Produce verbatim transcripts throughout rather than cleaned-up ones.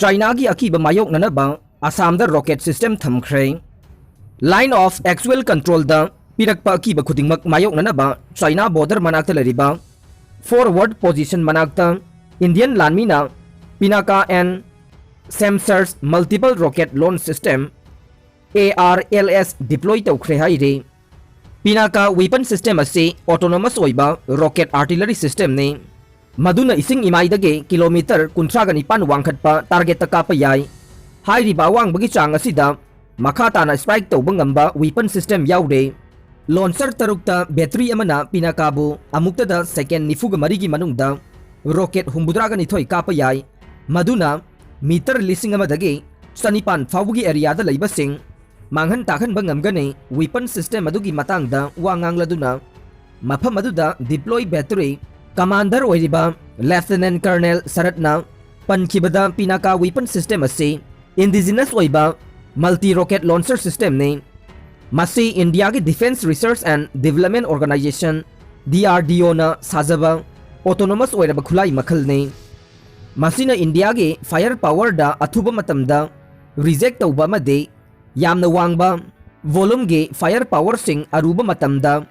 ꯆꯥꯏꯅꯥꯒꯤ ꯑꯀꯤꯕ ꯃꯥꯌꯣꯛꯅꯅꯕ ꯑꯁꯥꯝꯗ rocket system ꯊꯝꯈ꯭ꯔꯦ꯫ Line of actual controlꯗ ꯄꯤꯔꯛꯄ ꯑꯀꯤꯕ ꯈꯨꯗꯤꯡꯃꯛ ꯃꯥꯌꯣꯛꯅꯅꯕ ꯆꯥꯏꯅꯥ border ꯃꯅꯥꯛꯇ ꯂꯩꯔꯤꯕ forward position ꯃꯅꯥꯛꯇ Indian ꯂꯥꯟꯃꯤꯅ Pinaka and Samsar's multiple rocket launch system, A R L S, deploy ꯇꯧꯈ꯭ꯔꯦ ꯍꯥꯏꯔꯤ꯫ Pinaka weapon system ꯑꯁꯤ autonomous ꯑꯣꯏꯕ rocket artillery systemꯅꯤ꯫ ꯃꯗꯨꯅ ꯏꯁꯤꯡ ꯏꯃꯥꯏꯗꯒꯤ kilometre ꯀꯨꯟꯊ꯭ꯔꯥꯒ ꯅꯤꯄꯥꯟ ꯋꯥꯡꯈꯠꯄ targetꯇ ꯀꯥꯞꯄ ꯌꯥꯏ꯫ ꯍꯥꯏꯔꯤꯕ ꯑꯋꯥꯡꯕꯒꯤ ꯆꯥꯡ ꯑꯁꯤꯗ ꯃꯈꯥ ꯇꯥꯅ strike ꯇꯧꯕ ꯉꯝꯕ weapon system ꯌꯥꯎꯔꯦ꯫ Launcher ꯇꯔꯨꯛꯇ battery ꯑꯃꯅ Pinakaꯕꯨ ꯑꯃꯨꯛꯇꯗ second ꯅꯤꯐꯨꯒ ꯃꯔꯤꯒꯤ ꯃꯅꯨꯡꯗ rocket ꯍꯨꯝꯐꯨꯇꯔꯥꯒ ꯅꯤꯊꯣꯏ ꯀꯥꯞꯄ ꯌꯥꯏ, ꯃꯗꯨꯅ metre ꯂꯤꯁꯤꯡ ꯑꯃꯗꯒꯤ ꯆꯅꯤꯄꯥꯟ ꯐꯥꯎꯕꯒꯤ areaꯗ ꯂꯩꯕꯁꯤꯡ ꯃꯥꯡꯍꯟ ꯇꯥꯛꯍꯟꯕ ꯉꯝꯒꯅꯤ꯫ Weapon system ꯑꯗꯨꯒꯤ ꯃꯇꯥꯡꯗ ꯋꯥ ꯉꯥꯡꯂꯗꯨꯅ ꯃꯐꯝ ꯑꯗꯨꯗ deploy battery commander ꯑꯣꯏꯔꯤꯕ Lieutenant Colonel ꯁꯔꯠꯅ ꯄꯟꯈꯤꯕꯗ, Pinaka weapon system ꯑꯁꯤ indigenous ꯑꯣꯏꯕ multi rocket launcher systemꯅꯤ꯫ ꯃꯁꯤ ꯏꯟꯗꯤꯌꯥꯒꯤ Defence Research and Development Organisation, D R D Oꯅ ꯁꯥꯖꯕ autonomous ꯑꯣꯏꯔꯕ ꯈꯨꯠꯂꯥꯏ ꯃꯈꯜꯅꯤ꯫ ꯃꯁꯤꯅ ꯏꯟꯗꯤꯌꯥꯒꯤ fire powerꯗ ꯑꯊꯨꯕ ꯃꯇꯝꯗ react ꯇꯧꯕ ꯑꯃꯗꯤ ꯌꯥꯝꯅ ꯋꯥꯡꯕ volumeꯒꯤ fire powerꯁꯤꯡ ꯑꯔꯨꯕ ꯃꯇꯝꯗ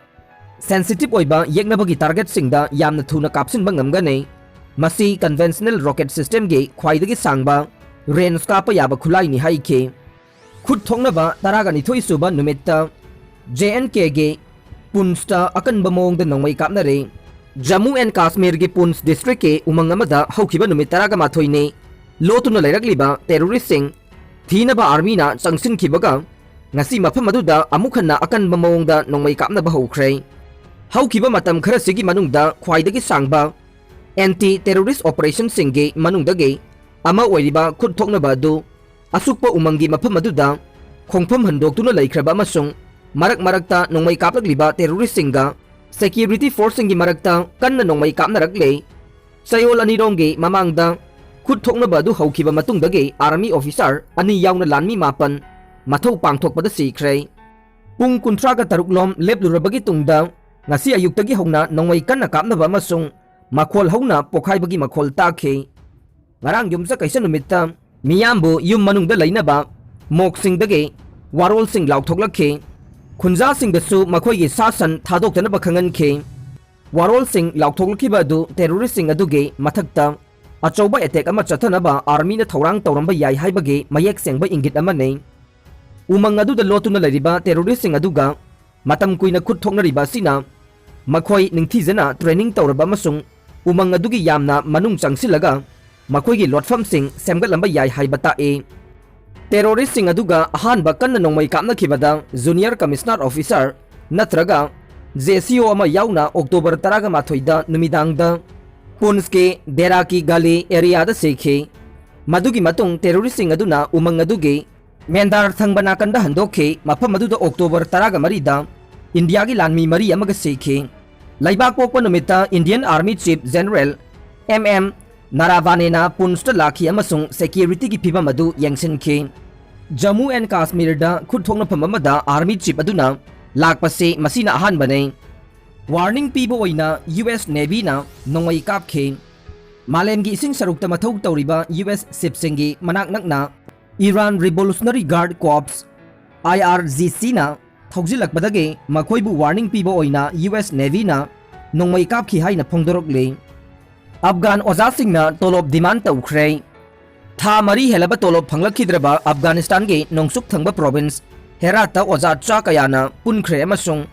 sensitive ꯑꯣꯏꯕ ꯌꯦꯛꯅꯕꯒꯤ targetꯁꯤꯡꯗ ꯌꯥꯝꯅ ꯊꯨꯅ ꯀꯥꯞꯁꯤꯟꯕ ꯉꯝꯒꯅꯤ꯫ ꯃꯁꯤ conventional rocket systemꯒꯤ ꯈ꯭ꯋꯥꯏꯗꯒꯤ ꯁꯥꯡꯕ range ꯀꯥꯞꯄ ꯌꯥꯕ ꯈꯨꯠꯂꯥꯏꯅꯤ ꯍꯥꯏꯈꯤ꯫ ꯈꯨꯠ ꯊꯣꯛꯅꯕ ꯇꯔꯥꯒ ꯅꯤꯊꯣꯏ ꯁꯨꯕ ꯅꯨꯃꯤꯠꯇ J and Kꯒꯤ ꯄꯨꯟꯁꯇ ꯑꯀꯟꯕ ꯃꯑꯣꯡꯗ ꯅꯣꯡꯃꯩ ꯀꯥꯞꯅꯔꯦ꯫ Jammu and Kashmirꯒꯤ ꯄꯨꯟꯁ districtꯀꯤ ꯎꯃꯪ ꯑꯃꯗ ꯍꯧꯈꯤꯕ ꯅꯨꯃꯤꯠ ꯇꯔꯥꯒ ꯃꯥꯊꯣꯏꯅꯤ ꯂꯣꯠꯇꯨꯅ ꯂꯩꯔꯛꯂꯤꯕ terroristꯁꯤꯡ ꯊꯤꯅꯕ armyꯅ ꯆꯪꯁꯤꯟꯈꯤꯕꯒ ꯉꯁꯤ ꯃꯐꯝ ꯑꯗꯨꯗ ꯑꯃꯨꯛ ꯍꯟꯅ ꯑꯀꯟꯕ ꯃꯑꯣꯡꯗ ꯅꯣꯡꯃꯩ ꯀꯥꯞꯅꯕ ꯍꯧꯈ꯭ꯔꯦ꯫ ꯍꯧꯈꯤꯕ ꯃꯇꯝ ꯈꯔꯁꯤꯒꯤ ꯃꯅꯨꯡꯗ ꯈ꯭ꯋꯥꯏꯗꯒꯤ ꯁꯥꯡꯕ anti terrorist operationꯁꯤꯡꯒꯤ ꯃꯅꯨꯡꯗꯒꯤ ꯑꯃ ꯑꯣꯏꯔꯤꯕ ꯈꯨꯠ ꯊꯣꯛꯅꯕ ꯑꯗꯨ ꯑꯁꯨꯛꯄ ꯎꯃꯪꯒꯤ ꯃꯐꯝ ꯑꯗꯨꯗ ꯈꯣꯡꯐꯝ ꯍꯟꯗꯣꯛꯇꯨꯅ ꯂꯩꯈ꯭ꯔꯕ ꯑꯃꯁꯨꯡ ꯃꯔꯛ ꯃꯔꯛꯇ ꯅꯣꯡꯃꯩ ꯀꯥꯞꯂꯛꯂꯤꯕ terroristꯁꯤꯡꯒ security forceꯁꯤꯡꯒꯤ ꯃꯔꯛꯇ ꯀꯟꯅ ꯅꯣꯡꯃꯩ ꯀꯥꯞꯅꯔꯛꯂꯦ꯫ ꯆꯌꯣꯜ ꯑꯅꯤꯔꯣꯝꯒꯤ ꯃꯃꯥꯡꯗ ꯈꯨꯠ ꯊꯣꯛꯅꯕ ꯑꯗꯨ ꯍꯧꯈꯤꯕ ꯃꯇꯨꯡꯗꯒꯤ army officer ꯑꯅꯤ ꯌꯥꯎꯅ ꯂꯥꯟꯃꯤ ꯃꯥꯄꯟ ꯃꯊꯧ ꯄꯥꯡꯊꯣꯛꯄꯗ ꯁꯤꯈ꯭ꯔꯦ꯫ ꯄꯨꯡ ꯀꯨꯟꯊ꯭ꯔꯥꯒ ꯇꯔꯨꯛ ꯂꯣꯝ ꯂꯦꯞꯂꯨꯔꯕꯒꯤ ꯇꯨꯡꯗ ꯉꯁꯤ ꯑꯌꯨꯛꯇꯒꯤ ꯍꯧꯅ ꯅꯣꯡꯃꯩ ꯀꯟꯅ ꯀꯥꯞꯅꯕ ꯑꯃꯁꯨꯡ ꯃꯈꯣꯜ ꯍꯧꯅ ꯄꯣꯈꯥꯏꯕꯒꯤ ꯃꯈꯣꯜ ꯇꯥꯈꯤ꯫ ꯉꯔꯥꯡ ꯌꯨꯝꯁꯀꯩꯁ ꯅꯨꯃꯤꯠꯇ ꯃꯤꯌꯥꯝꯕꯨ ꯌꯨꯝ ꯃꯅꯨꯡꯗ ꯂꯩꯅꯕ ꯃꯣꯛꯁꯤꯡꯗꯒꯤ ꯋꯥꯔꯣꯜꯁꯤꯡ ꯂꯥꯎꯊꯣꯛꯂꯛꯈꯤ꯫ ꯈꯨꯟꯖꯥꯁꯤꯡꯗꯁꯨ ꯃꯈꯣꯏꯒꯤ ꯁꯥ ꯁꯟ ꯊꯥꯗꯣꯛꯇꯅꯕ ꯈꯪꯍꯟꯈꯤ꯫ ꯋꯥꯔꯣꯜꯁꯤꯡ ꯂꯥꯎꯊꯣꯛꯂꯛꯈꯤꯕ ꯑꯗꯨ ꯇꯦꯔꯣꯔꯤꯁꯁꯤꯡ ꯑꯗꯨꯒꯤ ꯃꯊꯛꯇ ꯑꯆꯧꯕ ꯑꯦꯇꯦꯛ ꯑꯃ ꯆꯠꯊꯅꯕ ꯑꯥꯔꯃꯤꯅ ꯊꯧꯔꯥꯡ ꯇꯧꯔꯝꯕ ꯌꯥꯏ ꯍꯥꯏꯕꯒꯤ ꯃꯌꯦꯛ ꯁꯦꯡꯕ ꯏꯪꯒꯤꯠ ꯑꯃꯅꯤ꯫ ꯎꯃꯪ ꯑꯗꯨꯗ ꯂꯣꯠꯇꯨꯅ ꯂꯩꯔꯤꯕ ꯇꯦꯔꯣꯔꯤꯁꯁꯤꯡ ꯑꯗꯨꯒ ꯃꯇꯝ ꯀꯨꯏꯅ ꯈꯨꯠ ꯊꯣꯛꯅꯔꯤꯕ ꯑꯁꯤꯅ ꯃꯈꯣꯏ ꯅꯤꯡꯊꯤꯖꯅ ꯇ꯭ꯔꯦꯅꯤꯡ ꯇꯧꯔꯕ ꯑꯃꯁꯨꯡ ꯎꯃꯪ ꯑꯗꯨꯒꯤ ꯌꯥꯝꯅ ꯃꯅꯨꯡ ꯆꯪꯁꯤꯜꯂꯒ ꯃꯈꯣꯏꯒꯤ ꯂꯣꯠꯐꯝꯁꯤꯡ ꯁꯦꯝꯒꯠꯂꯝꯕ ꯌꯥꯏ ꯍꯥꯏꯕ ꯇꯥꯛꯏ꯫ ꯇꯦꯔꯣꯔꯤꯁꯁꯤꯡ ꯑꯗꯨꯒ ꯑꯍꯥꯟꯕ ꯀꯟꯅ ꯅꯣꯡꯃꯩ ꯀꯥꯞꯅꯈꯤꯕꯗ ꯖꯨꯅꯤꯌꯔ ꯀꯃꯤꯁꯅꯔ ꯑꯣꯐꯤꯁꯥꯔ ꯅꯠꯇ꯭ꯔꯒ ꯖꯦ ꯁꯤ ꯑꯣ ꯑꯃ ꯌꯥꯎꯅ ꯑꯣꯛꯇꯣꯕꯔ ꯇꯔꯥꯒ ꯃꯥꯊꯣꯏꯗ ꯅꯨꯃꯤꯗꯥꯡꯗ ꯄꯨꯟꯁꯀꯤ ꯗꯦꯔꯥꯀꯤ ꯒꯂꯤ ꯑꯦꯔꯤꯌꯥꯗ ꯁꯤꯈꯤ꯫ ꯃꯗꯨꯒꯤ ꯃꯇꯨꯡ ꯇꯦꯔꯣꯔꯤꯁꯁꯤꯡ ꯑꯗꯨꯅ ꯎꯃꯪ ꯑꯗꯨꯒꯤ ꯃꯦꯟꯗꯥꯔ ꯊꯪꯕ ꯅꯥꯀꯟꯗ ꯍꯟꯗꯣꯛꯈꯤ, ꯃꯐꯝ ꯑꯗꯨꯗ ꯑꯣꯛꯇꯣꯕꯔ ꯇꯔꯥꯒ ꯃꯔꯤꯗ ꯏꯟꯗꯤꯌꯥꯒꯤ ꯂꯥꯟꯃꯤ ꯃꯔꯤ ꯑꯃꯒ ꯁꯤꯈꯤ꯫ ꯂꯩꯕꯥꯛ ꯄꯣꯛꯄ ꯅꯨꯃꯤꯠꯇ Indian army chief general M M ꯅꯥꯔꯥꯚꯥꯅꯦꯅ ꯄꯨꯟꯁꯇ ꯂꯥꯛꯈꯤ ꯑꯃꯁꯨꯡ ꯁꯦꯀ꯭ꯌꯨꯔꯤꯇꯤꯒꯤ ꯐꯤꯚꯝ ꯑꯗꯨ ꯌꯦꯡꯁꯤꯟꯈꯤ꯫ ꯖꯝꯃꯨ ꯑꯦꯟ ꯀꯥꯁꯃꯤꯔꯗ ꯈꯨꯠ ꯊꯣꯛꯅꯐꯝ ꯑꯃꯗ ꯑꯥꯔꯃꯤ ꯆꯤꯐ ꯑꯗꯨꯅ ꯂꯥꯛꯄꯁꯤ ꯃꯁꯤꯅ ꯑꯍꯥꯟꯕꯅꯤ꯫ ꯋꯥꯔꯅꯤꯡ ꯄꯤꯕ ꯑꯣꯏꯅ ꯌꯨ ꯑꯦꯁ ꯅꯦꯚꯤꯅ ꯅꯣꯡꯃꯩ ꯀꯥꯞꯈꯤ꯫ ꯃꯥꯂꯦꯝꯒꯤ ꯏꯁꯤꯡ ꯁꯔꯨꯛꯇ ꯃꯊꯧ ꯇꯧꯔꯤꯕ ꯌꯨ ꯑꯦꯁ ꯁꯤꯞꯁꯤꯡꯒꯤ ꯃꯅꯥꯛ ꯅꯛꯅ ꯏꯔꯥꯟ ꯔꯤꯚꯣꯂꯨꯁꯅꯔꯤ ꯒꯥꯔꯗ ꯀꯣꯔꯞꯁ, ꯑꯥꯏ ꯑꯥꯔ ꯖꯤ ꯁꯤꯅ ꯊꯧꯖꯤꯜꯂꯛꯄꯗꯒꯤ ꯃꯈꯣꯏꯕꯨ ꯋꯥꯔꯅꯤꯡ ꯄꯤꯕ ꯑꯣꯏꯅ ꯌꯨ ꯑꯦꯁ ꯅꯦꯚꯤꯅ ꯅꯣꯡꯃꯩ ꯀꯥꯞꯈꯤ ꯍꯥꯏꯅ ꯐꯣꯡꯗꯣꯔꯛꯂꯤ꯫ ꯑꯐꯒꯥꯟ ꯑꯣꯖꯥꯁꯤꯡꯅ ꯇꯣꯂꯣꯞ ꯗꯤꯃꯥꯟ ꯇꯧꯈ꯭ꯔꯦ꯫ ꯊꯥ ꯃꯔꯤ ꯍꯦꯜꯂꯕ ꯇꯣꯂꯣꯞ ꯐꯪꯂꯛꯈꯤꯗ꯭ꯔꯕ ꯑꯐꯒꯥꯅꯤꯁꯇꯥꯟꯒꯤ ꯅꯣꯡꯆꯨꯞ ꯊꯪꯕ ꯄ꯭ꯔꯣꯚꯤꯟꯁ ꯍꯦꯔꯥꯠꯇ ꯑꯣꯖꯥ ꯆꯥ ꯀꯌꯥꯅ ꯄꯨꯟꯈ꯭ꯔꯦ ꯑꯃꯁꯨꯡ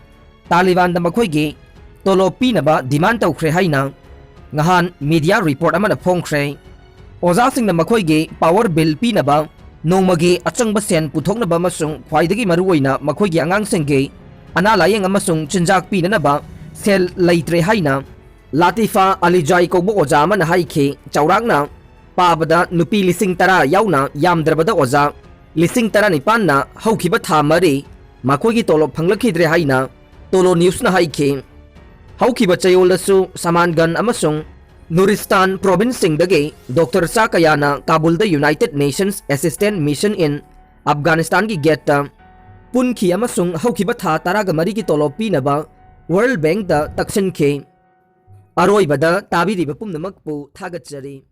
ꯇꯥꯂꯤꯕꯥꯟꯗ ꯃꯈꯣꯏꯒꯤ ꯇꯣꯂꯣꯞ ꯄꯤꯅꯕ ꯗꯤꯃꯥꯟ ꯇꯧꯈ꯭ꯔꯦ ꯍꯥꯏꯅ ꯉꯍꯥꯟ ꯃꯤꯗꯤꯌꯥ ꯔꯤꯄꯣꯔꯠ ꯑꯃꯅ ꯐꯣꯡꯈ꯭ꯔꯦ꯫ ꯑꯣꯖꯥꯁꯤꯡꯅ ꯃꯈꯣꯏꯒꯤ ꯄꯥꯋꯔ ꯕꯤꯜ ꯄꯤꯅꯕ, ꯅꯣꯡꯃꯒꯤ ꯑꯆꯪꯕ ꯁꯦꯟ ꯄꯨꯊꯣꯛꯅꯕ ꯑꯃꯁꯨꯡ ꯈ꯭ꯋꯥꯏꯗꯒꯤ ꯃꯔꯨꯑꯣꯏꯅ ꯃꯈꯣꯏꯒꯤ ꯑꯉꯥꯡꯁꯤꯡꯒꯤ ꯑꯅꯥ ꯂꯥꯌꯦꯡ ꯑꯃꯁꯨꯡ ꯆꯤꯟꯖꯥꯛ ꯄꯤꯅꯅꯕ ꯁꯦꯜ ꯂꯩꯇ꯭ꯔꯦ ꯍꯥꯏꯅ ꯂꯥꯇꯤꯐꯥ ꯑꯂꯤꯖꯥꯏ ꯀꯧꯕ ꯑꯣꯖꯥ ꯑꯃꯅ ꯍꯥꯏꯈꯤ꯫ ꯆꯥꯎꯔꯥꯛꯅ ꯄꯥꯕꯗ ꯅꯨꯄꯤ ꯂꯤꯁꯤꯡ ꯇꯔꯥ ꯌꯥꯎꯅ ꯌꯥꯝꯗ꯭ꯔꯕꯗ ꯑꯣꯖꯥ ꯂꯤꯁꯤꯡ ꯇꯔꯥꯅꯤꯄꯥꯟꯅ ꯍꯧꯈꯤꯕ ꯊꯥ ꯃꯔꯤ ꯃꯈꯣꯏꯒꯤ ꯇꯣꯂꯣꯞ ꯐꯪꯂꯛꯈꯤꯗ꯭ꯔꯦ ꯍꯥꯏꯅ ꯇꯣꯂꯣ ꯅ꯭ꯌꯨꯁꯅ ꯍꯥꯏꯈꯤ꯫ ꯍꯧꯈꯤꯕ ꯆꯌꯣꯜꯗꯁꯨ ꯁꯃꯥꯟꯒꯟ ꯑꯃꯁꯨꯡ ꯅꯨꯔꯤꯁꯇꯥꯟ ꯄ꯭ꯔꯣꯚꯤꯟꯁꯁꯤꯡꯗꯒꯤ ꯗꯣꯛꯇꯔ ꯆꯥ ꯀꯌꯥꯅ ꯀꯥꯕꯨꯜꯗ ꯌꯨꯅꯥꯏꯇꯦꯗ ꯅꯦꯁꯟꯁ ꯑꯦꯁꯤꯁꯇꯦꯟꯁ ꯃꯤꯁꯟ ꯏꯟ ꯑꯐꯒꯥꯅꯤꯁꯇꯥꯟꯒꯤ ꯒꯦꯠꯇ ꯄꯨꯟꯈꯤ ꯑꯃꯁꯨꯡ ꯍꯧꯈꯤꯕ ꯊꯥ ꯇꯔꯥꯒ ꯃꯔꯤꯒꯤ ꯇꯣꯂꯣꯞ ꯄꯤꯅꯕ ꯋꯥꯔꯜꯗ ꯕꯦꯡꯛꯇ ꯇꯛꯁꯤꯟꯈꯤ꯫ ꯑꯔꯣꯏꯕꯗ ꯇꯥꯕꯤꯔꯤꯕ ꯄꯨꯝꯅꯃꯛꯄꯨ ꯊꯥꯒꯠꯆꯔꯤ꯫